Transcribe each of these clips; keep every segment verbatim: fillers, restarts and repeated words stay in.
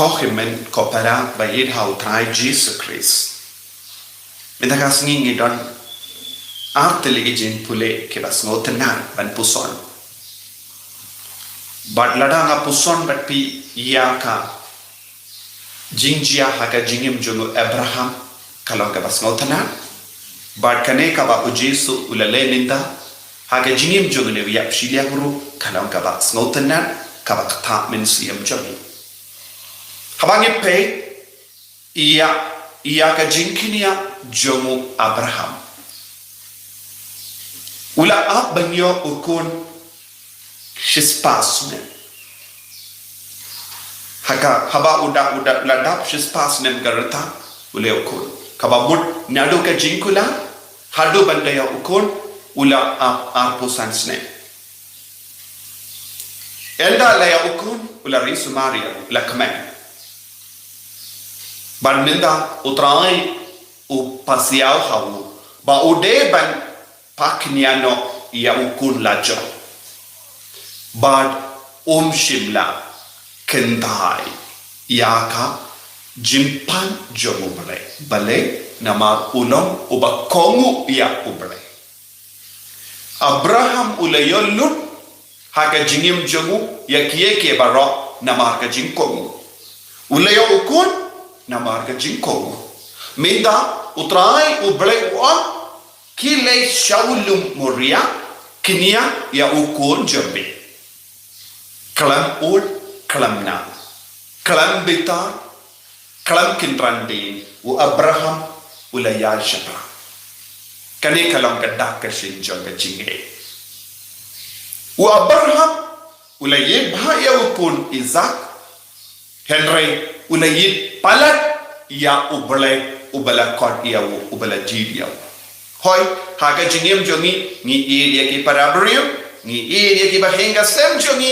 Ko hynmen ko para ba ïeit ha u Trai Jisu Khrist, mynta ka sngi ngi don ar tylli ki jingpule kiba sngewtynnat ban puson. Bad lada nga puson bad phi ïa ka jingjia ha ka jingim jong u Abraham, ka long kaba sngewtynnat. Bad kane kaba u Jisu u la leh mynta ha ka jingim jong une u ïapshiliang ruh, ka long kaba sngewtynnat, kaba ktah mynsiem jong ngi. Haba ngi peit ïa, ïa ka jingkñia jong u Abraham, u la ap ban ïoh u khun shispah snem. Haka, haba u da, u da, u la dap shispah snem ka rta, u la ïoh u khun. Kaba mut naduh ka jingkular haduh ban da ïoh u khun, u la ap arphew san snem. Ynda la ïoh u khun, u la ri sumar ïa u, u la kmen. Bad mynta u Trai u pasiaw ha u ba u dei ban pakñia noh ïa u khun lajong. Bad um shym la kynthai ïa ka jingpan jong u Blei. Balei? Namar u long uba kohnguh ïa u Blei. Abraham u la ïoh lut ha ka jingim jong u ïa kiei kiei baroh namar ka jingkohnguh. U la ïoh u khun namar ka jingkohnguh. Mynta u Trai u Blei u ong, ki leit sha u lum Moria, kñia ïa u khun jong me. Khlem ud, khlem nam, khlem bitar, khlem kynran dien, u Abraham u la ïaid shaphrang. Kane ka long ka dak ka shin jong ka jingngeit. U Abraham u la ïeit bha ïa u khun Isak, hynrei u la ïeit palat ïa u Blei uba la khot ïa u, uba la jied ïa u. Hooid, ha ka jingim jong ngi, ngi ïeit ïa ki para briew, ngi ïeit ïa ki bahaïing ka sem jong ngi,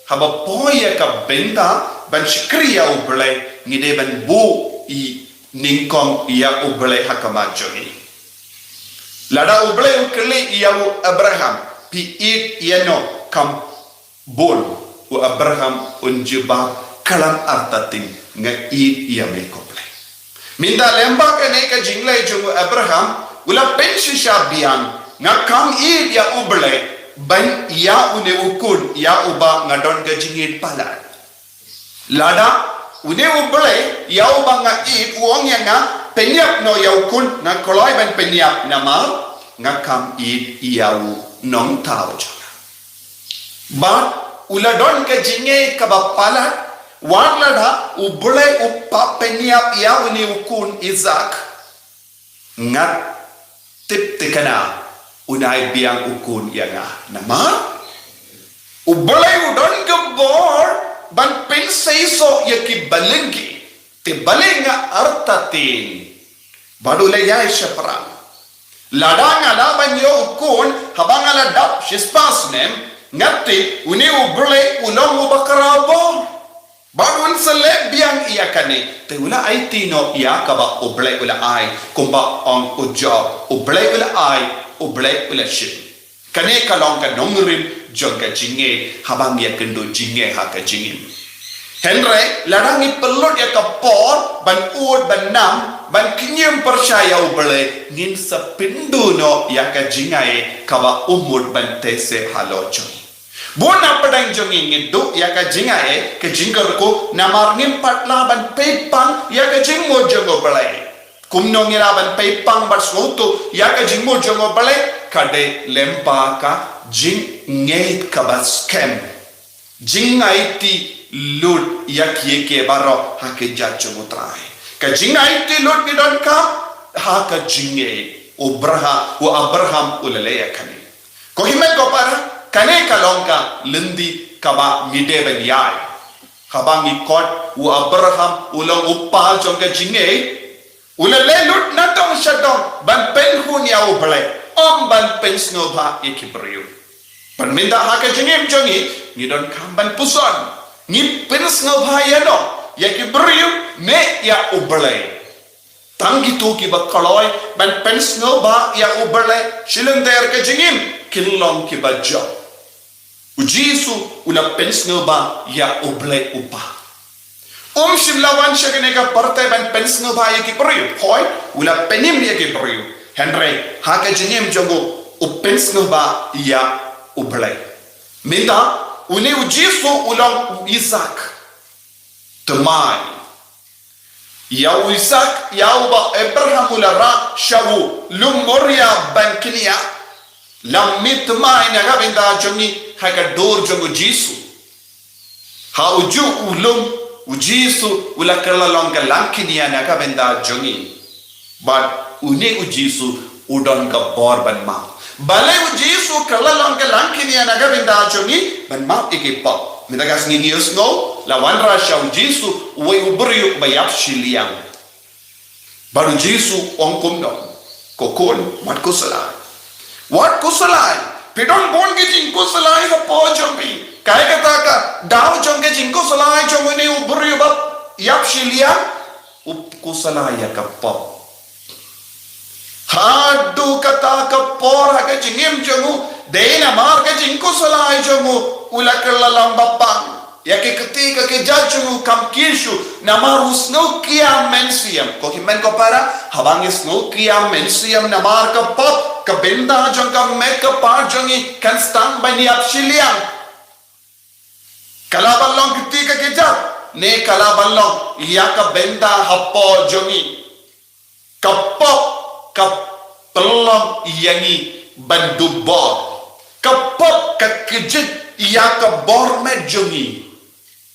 haba poi ïa ka bynta ban shakri ïa u Blei, ngi dei ban buh i nyngkong ïa u Blei ha khmat jong ngi. Lada u Blei u kylli ïa u Abraham, phi ïeit ïa no, kham bun, u Abraham un jubab, khlem artatien, nga ïeit ïa me ko Blei. Mynta lyngba kane ka jingleh jong u Abraham, u la pynshisha biang, nga kham ïeit ïa u Blei ban ïa une u khun ïa uba nga don ka jingïeit palat. Lada une u Blei ïa uba nga ïeit u ong ïa nga, pynïap noh ïa u khun, nga kloi ban pynïap namar nga kham ïeit ïa u nongthaw jong nga. Bad u la don ka jingngeit kaba palat, wat lada u Blei u pynïap ïa une u khun Isak, nga tip thikna un ai biang u khun ïa nga. Namar u Blei u don ka bor ban pynseisoh ïa ki balang ki, te balei nga artatien? Bad u la ïaid shaphrang. Lada nga lah ban ïoh u khun haba nga la dap shispah snem, nga tip une u Blei u long uba khraw bor. Bad un sa leh biang ïa kane, te u la aiti noh ïa kaba u Blei u la ai, kumba ong u Job, u Blei u la ai, u Blei u la shim. Kane ka long ka nongrim jong ka jingngeit, haba ngi ïakynduh jingngeit ha ka jingim. Hynrei lada ngi pynlut ïa ka por ban ud, ban nam, ban kñia pyrshah ïa u Blei, ngin sa pynduh noh ïa ka jingaiei kaba u mut ban teh seh halor jong ngi. Bun na pdeng jong ngi ngi duh ïa ka jingaiei, ka jingkyrkhu, namar ngim pat lah ban peit pang ïa ka jingmut jong u Blei. Kumno ngi lah ban peit pang bad sngewthuh ïa ka jingmut jong u Blei? Ka dei lyngba ka jingngeit kaba skhem. Jingaiti lut ïa kiei kiei baroh ha ki jait jong u Trai. Ka jingaiti lut ngi donkam ha ka jingngeit. U Abraham, u Abraham u la leh ïa kane. Ko hynmen ko para, kane ka long ka lynti kaba ngi dei ban ïaid. Haba ngi khot u Abraham u long u kpa jong ka jingngeit, u la leh lut na dong sha dong ban pynhun ïa u Blei, ym ban pynsngewbha ïa ki briew. Bad mynta ha ka jingim jong ngi, ngi donkam ban puson. Ngi pynsngewbha ïano, ïa ki briew ne ïa u Blei? Tang kito kiba kloi ban pynsngewbha ïa u Blei shi lynter ka jingim, kin long kiba jop. U Jisu u la pynsngewbha ïa u Blei u Kpa. Um shym la wan sha kane ka pyrthei ban pynsngewbha ïa ki briew. Hooid, u la pynim ïa ki briew. Hynrei ha ka jingim jong u, u pynsngewbha ïa U Blei. Mynta, une u Jisu u long u Isaak. Thymmai, ïa u Isaak, ïa uba Abraham u la rah sha u lum Moria ban kynriah, la mih thymmai na ka bynta jong ngi ha ka dur jong u Jisu. Ha ujuh u lum, u Jisu u la kylla long ka langkynriah na ka bynta jong ngi. Bad une u Jisu u don ka bor ban map. Balei u Jisu u kylla long ka langkynriah na ka bynta jong ngi ban map ïa ki pop? Mynta ka sngi ngi ïohsngew la wanrah sha u Jisu uwei u briew ba ïap shiliang. Bad u Jisu u ong kumno? Ko khun, wat khuslai. Wat khuslai. Phi don bun ki jingkhuslai hapoh jong phi. Kaei kata ka daw jong ka jingkhuslai jong une u briew ba ïap shiliang? U khuslai ïa ka pop. Haduh katta ka por ha ka jingim jong u, dei namar ka jingkhuslai jong u, u la kylla long ba pang. Ïa ki kti ka ki jait jong u kam kiew shuh, namar u sngewkhia mynsiem. Ko hynmen ko para, haba ngi sngewkhia mynsiem namar ka pop, ka bynta jong ka met ka par jong ngi kan sdang ban ïap shiliang. Ka lah ban long kti ka ki jait, ne ka lah ban long ïa ka bynta hapoh jong ngi. Ka pop ka pynlong ïa ngi ban duh bor. Ka pop ka kjit ïa ka bor met jong ngi.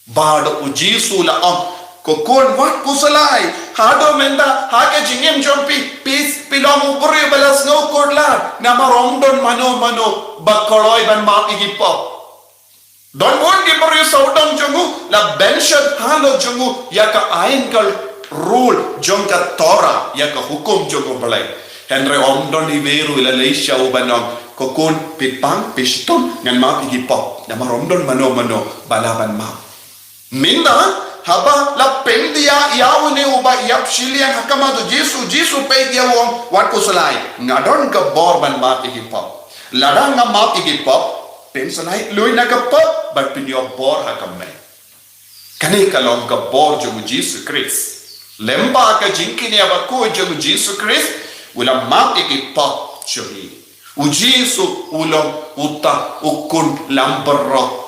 Bad u Jisu u la ong, ko khun, wat khuslai. Haduh mynta ha ka jingim jong phi, phi, phi long u briew ba la sngewkhuslai. Namar ym don mano mano ba kloi ban map ïa ki pop. Don bun ki briew sawdong jong u, la benshit halor jong u ïa ka aiñ, ka rule jong ka Torah, ïa ka hukum jong U Blei. Hynrei ym don iwei ruh i la leit sha u ban ong, ko khun, phi pang, phi shitom, ngan map ïa ki pop. Namar ym don mano mano ba lah ban map. Mynta haba la pyndiah ïa une uba ïap shiliang ha khmat u Jisu, u Jisu u peit ïa u, u ong, wat khuslai, nga don ka bor ban map ïa ki pop. Lada nga map ïa ki pop, phin sa lait lut na ka pop bad phin ïoh bor ha ka met. Kane ka long ka bor jong u Jisu Khrist. Lyngba ka jingkynriah bakhuid jong u Jisu Khrist, u la map ïa ki pop jong ngi. U Jisu u long uta u khun lambarot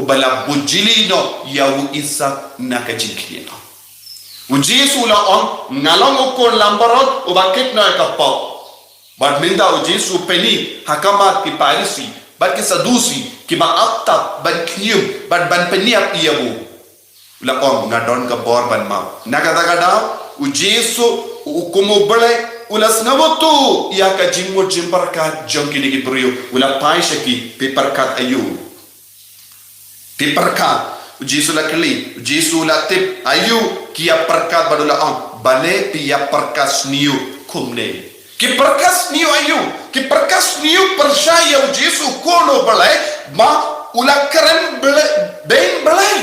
uba la bujli noh ïa u Isaak na ka jingkynriah. U Jisu u la ong, nga long u khun lambarot uba kit noh ïa ka pop. Bad mynta u Jisu u pyni ha khmat ki Pharisi bad ki Sadusi kiba ap tap ban khñium bad ban pynïap ïa u. U la ong, nga don ka bor ban map. Na kata ka daw, u Jisu, u kum U Blei, u la sngewthuh ïa ka jingmut jingpyrkhat jong kine ki briew, u la phai sha ki, phi pyrkhat aïu? Phi pyrkhat. U Jisu u la kylli, u Jisu u la tip aïu ki ïa pyrkhat bad u la ong, balei phi ïa pyrkhat sniew kumne? Ki pyrkhat sniew aïu? Ki pyrkhat sniew pyrshah ïa u Jisu u khun U Blei, ba u la kren Blei, beiñ Blei.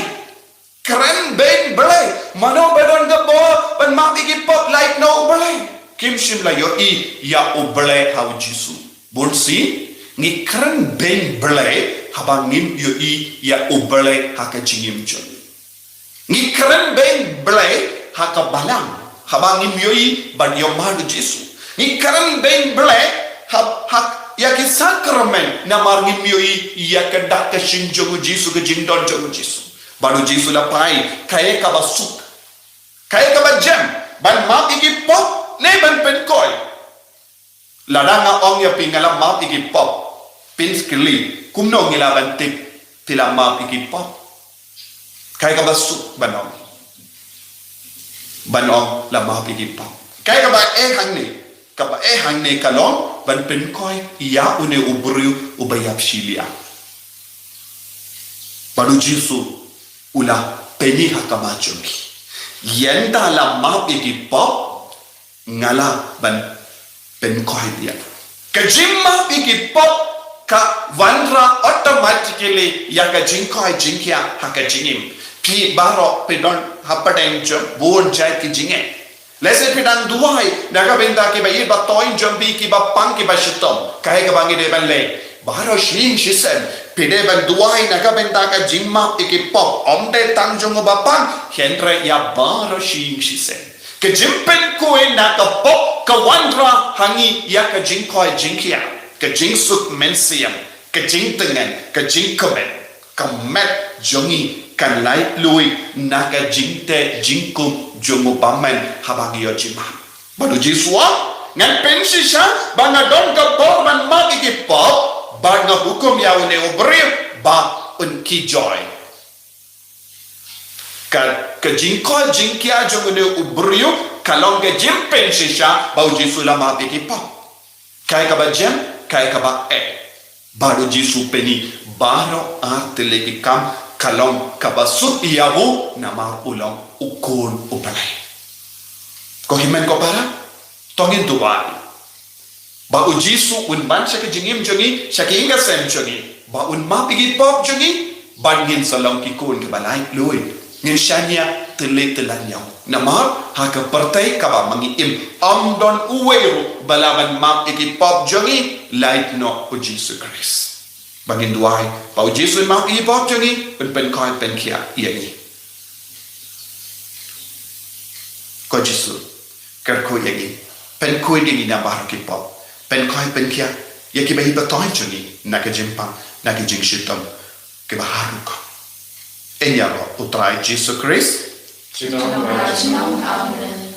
Kren beiñ Blei. Mano ba don ka bor ban map ïa ki pop, lait na U Blei? Kim shym la ïohi ïa U Blei ha u Jisu. Bunsien ngi kren beiñ Blei haba ngim ïohi ïa U Blei ha ka jingim jong ngi. Ngi kren beiñ Blei ha ka balang haba ngim ïohi ban ïohmad u Jisu. Ngi kren beiñ Blei ha, ha, ïa ki sakramen namar ngim ïohi ïa ka dak ka shin jong u Jisu, ka jingdon jong u Jisu. Bad u Jisu u la phai, kaei kaba suk, kaei kaba jem, ban map ïa ki pop ne ban pynkoit? Lada nga ong ïa phi nga la map ïa ki pop, phin sa kylli, kumno ngi lah ban tip phi la map ïa ki pop? Kaei kaba suk ban ong, ban ong la map ïa ki pop? Kaei kaba eh hangne? Kaba eh hangne ka long ban pynkoit ïa une u briew uba ïap shiliang. Bad u Jisu u la pyni ha khmat jong ki, ynda la map ïa ki pop, nga lah ban pynkoit ïa. Ka jingmap ïa ki pop ka wanrah automatically ïa ka jingkoit jingkhiah ha ka jingim. Phi baroh phi don hapdeng jong bun jait ki jingeh. Lehse phi dang duwai na ka bynta kiba ïeit ba toiñ jong phi, kiba pang, kiba shitom. Kaei kaba ngi dei ban leh? Baroh shi ïing shi sem, phi dei ban duwai na ka bynta ka jingmap ïa ki pop, ym dei tang jong u bapang, hynrei ïa baroh shi ïing shi sem. Ka jingpynkuwei na ka pop ka wanrah ha ngi ïa ka jingkoit jingkhiah, ka jingsuk mynsiem, ka jingtngen, ka jingkmen. Ka met jong ngi kan laitluid na ka jingteh jingkum jong u bymman haba ngi ïoh jingmap. Bad u Jisu u ong, ngan pynshisha ba nga don ka bor ban map ïa ki pop, bad nga hukum ïa une u briew ba un kiew joi. Ka, ka jingkoit jingkhiah jong une u briew ka long ka jingpynshisha ba u Jisu u la map ïa ki pop. Kaei kaba jem, kaei kaba eh. Bad u Jisu u pyni, baroh ar tylli ki kam ka long kaba suk ïa u namar u long u Khun u Blei. Ko hynmen ko para, to ngin duwai ba u Jisu un wan sha ka jingim jong ngi, sha ka ïing ka sem jong ngi, ba un map ïa ki pop jong ngi, bad ngin sa long ki khun kiba laitluid. Ngin shaniah tylli tyllan ïa u. Namar ha ka pyrthei kaba ma ngi im, ym don uwei ruh ba lah ban map ïa ki pop jong ngi, lait noh u Jisu Khrist. Ba ngin duwai ba u Jisu un map ïa ki pop jong ngi, un pynkoit pynkhiah ïa ngi. Ko Jisu, kyrkhu ïa ngi, pynkhuid ïa ngi na baroh ki pop, pynkoit pynkhiah ïa kiba itynnad jong ngi na ka jingpang, na ka jingshitom, kiba harum ko. Ïa u Trai Jisu Khrist. Amen.